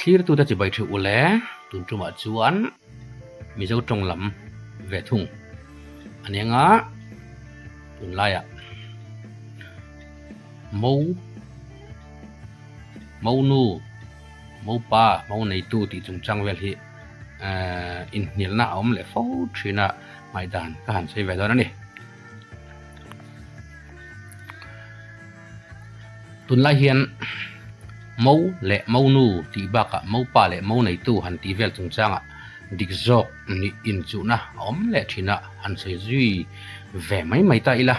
Thlirtute chibai theuh u le, tun tumah chuan Mizo tawng lam ve thung a nia nga tunlaiah Mo Monu Mopa Mo neitu tih chungchang vel hi inhnialna a awm leh fo thin a ngaihdan ka han sawi ve dawn a ni. Tunlai hian Mo leh Monu tih bakah Mopa leh Mo neitu han tih vel chungchangah dik zawk nih inchuhna a awm leh thin a, han sawi zui ve mai mai ta ila.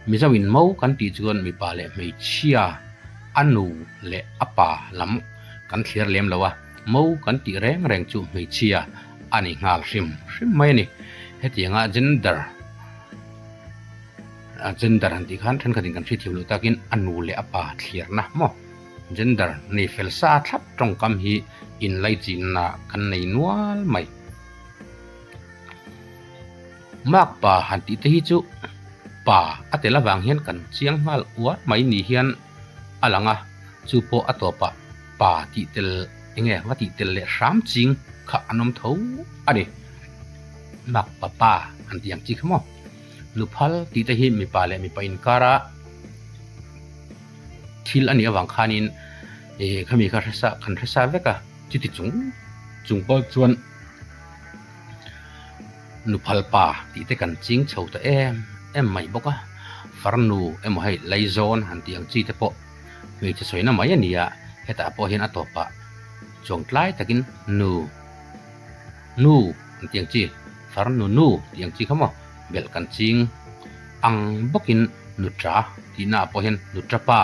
Mizoin Mo kan tih chuan mipa leh hmeichhia a nu leh a pa lam kan thlir lem lo a, Mo kan tih reng reng chu hmeichhia a ni nghal hrim hrim mai a ni. Hetianga gender gender han tih khan thenkhatin kan hriathiam loh takin a nu leh a pa thliarna maw gender nei fel sa thlap tawngkam hi inlaichinna kan nei nual mai. Mark pa han tih te hi chu pa a tel avang hian kan chiang nghal uar mai ni hian a lang a, chu pawh a tawpah pa tih tel enge va tih tel leh hram ching kha an awm tho a ni. Mark pa pa han tih ang chi kha maw. Nuphal tih te hi mipa leh mipa inkara thil a nih avang khanin ih khami kha hresa kan hresa vek a, chuti chung chung pawh chuan Nuphal pa tih te kan ching chho ta em em mai bawk a, farnu emaw hei laizawn han tih ang chi te pawh hmeichhe sawina mai a ni a, hetah pawh hian a tawpah chuang tlai takin nu nu an tih ang chi farnu nu tih ang chi kha maw belh kan ching ang bawkin nutra tihna ah pawh hian nutra pa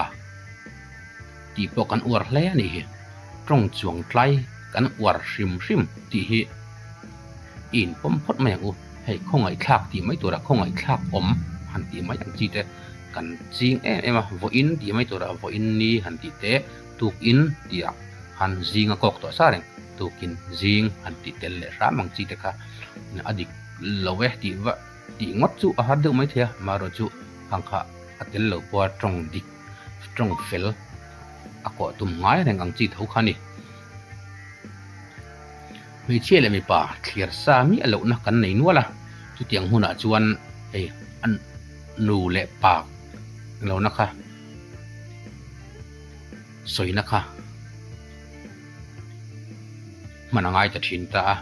tih pawh kan uar hle a nih hi, tawng chuang tlai kan uar hrim hrim tih hi. I inpawm phawt mai ang u, hei khawngaihthlak tih mai turah khawngaihthlak awm han tih mai ang chi te kan ching em em a, vawiin tih mai turah vawiin ni han tih te, tukin tih ah han zing a kawk tawh sa reng, tukin zing han tih tel leh hram ang chi te kha a dik lo e tih va tih ngawt chu a har deuh mai thei a, amaherawhchu khang kha a tel lo pawha tawng dik tawng fel a kawh tum ngai reng ang chi tho kha a ni. Hmeichhia leh mipa thlir sa miah lohna kan nei nual a, chutiang hunah chuan hei a nu leh pa lohna kha sawina kha hman a ngai ta thin ta a,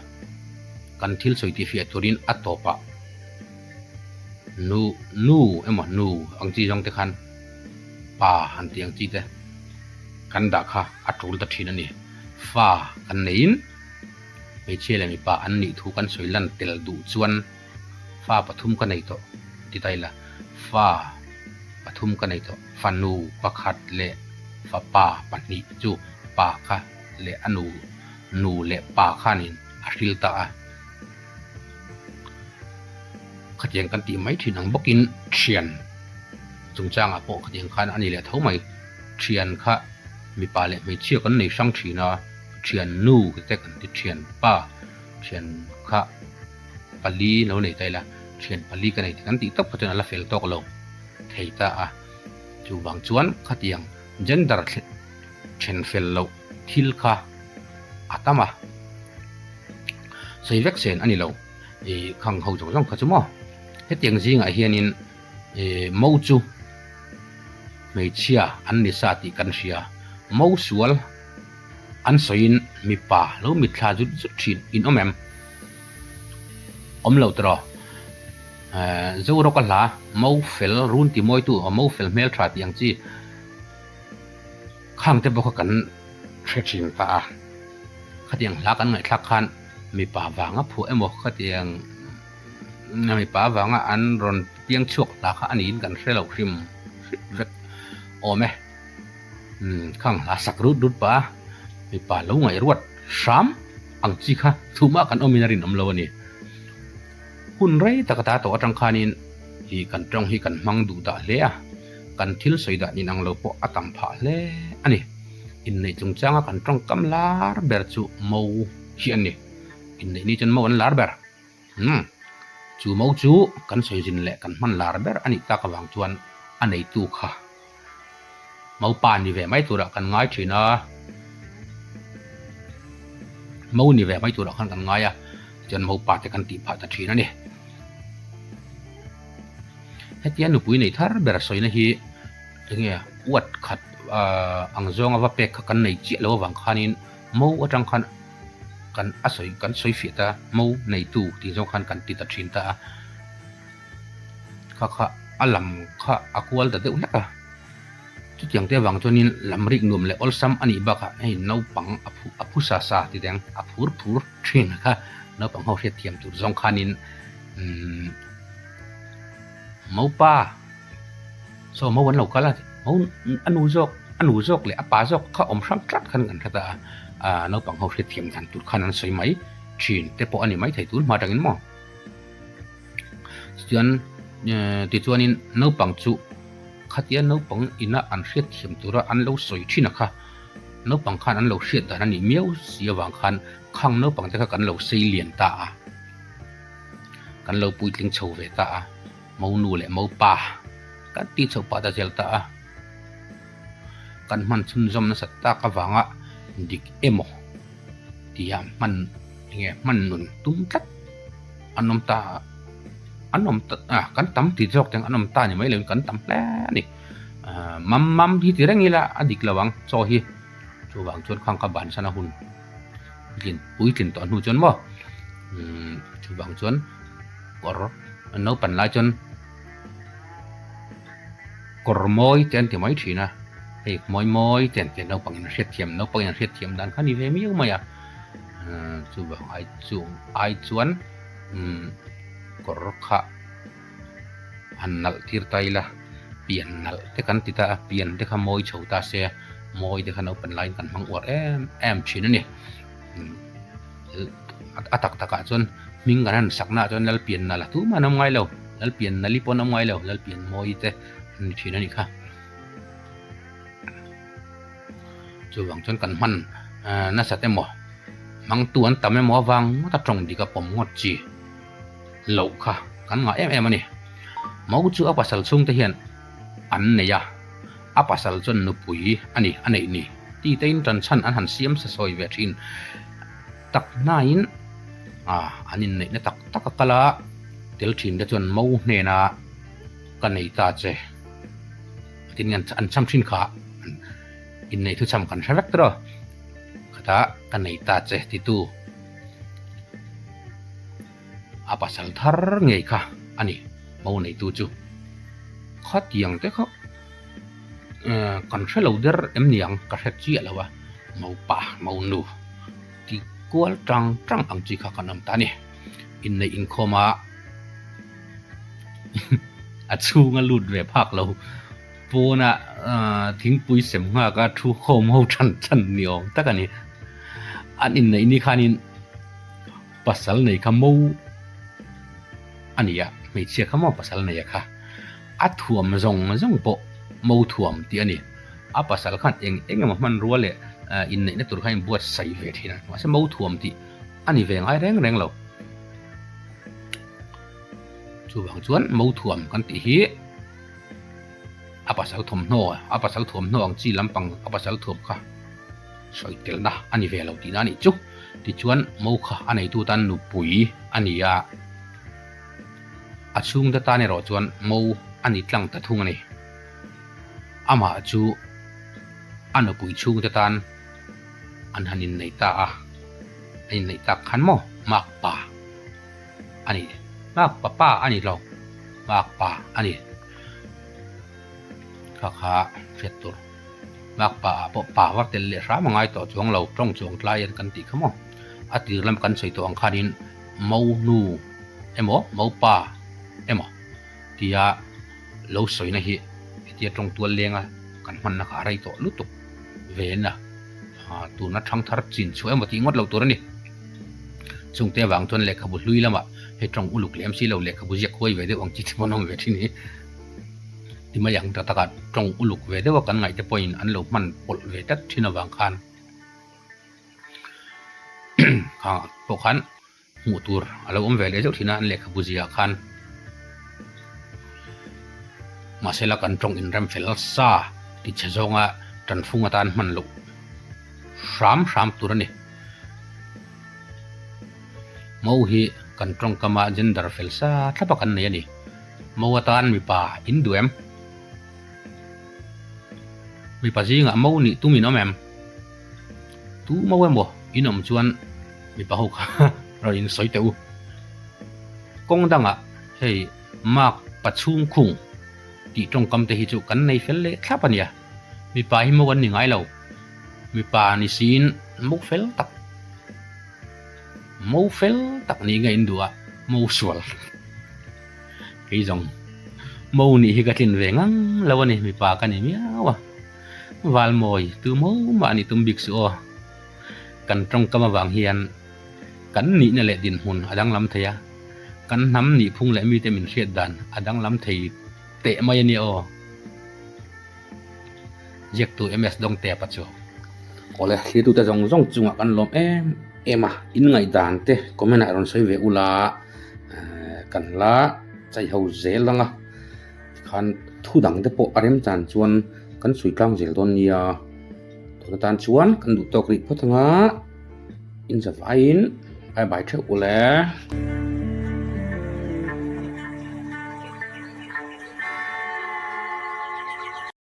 kan thil sawi tihfiah turin a tawpah nu nu emaw nu ang chi zawng te khan pa han tih ang chi te kan dah kha a tul ta thin a ni. Fa kan neiin hmeichhia leh mipa an nih thu kan sawi lan tel duh chuan fa pathum ka nei tawh ti ta ila, fa pathum ka nei tawh, fanu pakhat leh fapa pahnih chu pa kha leh a nu nu leh pa khanin a hril ta a. Khatiang kan tih mai thin ang bawkin thian chungchangah pawh khatiang khan a ni leh tho mai. Thian kha mipa leh hmeichhia kan nei hrang thin a, thian nu te kan ti thian pa, thian kha pali lo nei ta ila, thian pali ka nei kan tih tawp kha chuan a la fel tawk lo thei ta a. Chuvang chuan khatiang gender then fel loh thil kha a tam a, sawi vek sen a ni lo ih khang ho zawng zawng kha chu maw. Hetiang zingah hianin ih mo chu hmeichhia an ni sa tih kan hria, mo sual an sawiin mipa lo mitthla zut zut thin in awm em? Awm lo tiraw? Zorawka hla mo fel run ti mawitu mo fel hmeltha tih ang chi. Khang te bawk kha kan hre thin ta a, khatiang hla kan ngaihthlak khan mipa vanga phuah emaw khatiang mipa vanga an rawn piang chhuak hla kha a niin kan hre lo hrim hrim vek awm e. Umm khang hla sak rut rut pah a, mipa lo ngaih ruat hram ang chi kha thumah kan awmin a rinawm lo a ni. Hun rei tak ata tawh atang khanin ih kan tawng hi kan hmang duh dah hle a, kan thil sawi dah nin ang lo pawh a tam phah hle a ni. Inneih chungchanga kan tawngkam lar ber chu mo hi a ni. Inneih ni chuan mo an lar ber. Umm, chu mo chu kan sawi zin leh kan hman lar ber a nih tak avang chuan a neitu kha Maupa ni ve mai turah kan ngai thin a. Mo ni ve mai turah khan kan ngai a, tichuan mopa te kan tih phah ta thin a ni. Hetia nupui nei thar ber sawina hi enge uat khat ang zawnga va pek kha kan nei chiah lo avang khanin mo atang khan kan a sawi kan sawi fiah ta mo neitu tih zawng khan kan ti ta thin ta a, kha kha a lam kha a kual ta deuh hlek a. Chutiang te avang chuanin lam rik nuam leh awlsam a nih bakah hei naupang a phu a phu sa sa ti deng a phur phur thin kha naupang ho hriat thiam tur zawng khanin umm mopa saw mo an lo kal a mo a nu zawk a nu zawk leh a pa zawk kha awm hrang tlat khan kan hre ta a ah naupang ho hriat thiam dan tur khan an sawi mai thin te pawh a ni maithei tun hma atangin maw. Chuan tichuanin naupang chu khatia naupang ina an hriat thiam tura an lo sawi thin a kha, naupang khan an lo hriat dan a nih miau si avang khan khang naupang te kha kan lo sei lian ta a, kan lo puitling chho ve ta a, monu leh mopa kan ti chho pah ta zel ta a, kan hman chhunzawm nasat tak avanga dik emaw tia hman enge hman nun tum tlat. An awm ta an awm ta ah kan tam ti zawk teng an awm ta ni mai lo in kan tam hle a ni ah mam mam hi ti reng ila a dik lo ang chaw hi chuvang chuan khang kha bansan a hun tlin puitlin tawh hnu chuan maw umm chuvang chuan kawr naupan lai chuan kawr mawi te an ti mai thin a hei mawi mawi te an ti a naupang in a hriatthiam naupang in a hriatthiam dan kha a ni ve miau mai a. Chuvang ai chu ai chuan umm kawr kha han nalh tir ta ila pian nalh te kan ti ta a pian te kha mawi chho ta se mawi te kha naupang laiin kan hmang uar em em thin a ni a tak takah chuan hming kan han saknaah chuan Lalpian nalh a tumah an awm ngai lo Lalpian nalh i pawh an awm ngai lo Lalpian mawi te an ni thin a nih kha. Chuvang chuan kan hman nasat emaw hmangtu an tam emaw avang ngawt a tawng dik a pawm ngawt chi loh kha kan ngah em em a ni. Mo chu a pasal chhungte hian an nei a, a pasal chuan nupui a ni a neih ni ti te in tanchhan an han siam sa sawi ve thin tak hnain an inneihna tak tak a kal a, tel thin te chuan mo hnena ka nei ta che. Tin an cham thin kha innei thu cham kan hre vek tawh khata ka nei ta che titu a pasal thar ngei kha a ni mo neitu chu khatiang te kha kan hre lo der em ni ang ka hre chiah lo a mopa monu ti kual tang tang ang chi kha kan awm ta a ni inneih inkhawm a. A chhunga lut ve phak lo pawna thingpui sem nghak a thu khawm ho than than ni awm tak a ni. An inneih ni khanin pasal nei kha mo a ni a, hmeichhia kha maw pasal nei a kha. A thuam zawng zawng pawh mo thuam tih a ni. A pasal khan eng eng emaw hmanrua leh inneihna tur kha a inbuatsaih ve thin a, mahse mo thuam tih a ni ve ngai reng reng lo. Chuvang chuan Mothuam kan tih hi a pasal thawmhnaw a pasal thuamhnaw ang chi lampang a pasal thuam kha sawi telna a ni ve lo tihna a nih chu. Tichuan Mo kha a neitu tan nupui a ni a, a chhungte tan erawh chuan Mo a ni tlang ta thung a ni. Amah chu a nupui chhungte tan an han innei ta a, an inneih tak khan maw Makpa. a ni. Nghak pa pa a ni lo, nghak pa a ni. Kha kha hriat tur. Nghak pa ah pawh pa var tel leh hram a ngai tawh chuang lo, tawng chuang tlai an kan tih kha maw. A tir lam kan sawi tawh ang khanin mo nu emaw mo pa emaw tia lo sawina hi hetia tawng tual lenga kan hmanna kha a rei tawh lutuk ve na. Tuna thangthar chin chhuah emaw tih ngawt lo tur a ni. Chungte avang chuan lehkhabu hlui lamah hei tawng uluk lem si lo lehkhabu ziak huai ve deuh ang chi te pawh an awm ve thin hi. Ti mai ang ta takah tawng uluk ve deuha kan ngaih te pawhin an lo hman pawlh ve tlat thin avang khan khangah pawh khan hmuh tur a lo awm ve leh zeuh thin a an lehkhabu ziah khan. Mahsela kan tawng inrem fel sa ti chhe zawnga tanfung atan hman loh hram hram tur a ni. Mo hi kan tawngkama gender fel sa thlap a kan nei a ni. Mo atan mipa in duh em? Mipa zingah mo nih tum in awm em? Tu mo emaw in awm chuan mipa ho kha rawn in sawi teh u. Kawng dangah hei mark pachhung khung tih tawngkam te hi chu kan nei fel leh thlap a nia. Mipa hi mo an ni ngai lo. Mipa ni siin mo fel tak. Mo fel tak nih nge in duh a, mo sual. Kei zawng mo nih hi ka tlin ve ngang lo a ni, mipa ka ni miau a. Valmawi tu mo mah nih tum bik suh aw. Kan tawngkam avang hian kan nihna leh dinhmun a danglam thei a, kan hnam nihphung leh mite min hriat dan a danglam thei teh mai a nia aw. Ziaktu MS Dawngtepa chu Awle thlirtute zawng zawng chungah kan lawm em em a, in ngaihdan te comment ah rawn sawi ve ula kan la chai ho zel ang a, tikhan thu dang te pawh a remchan chuan kan sawi tlang zel dawn nia, tun atan chuan kan duh tawk rih phawt ang a, in zavaiin bye bye theuh ule.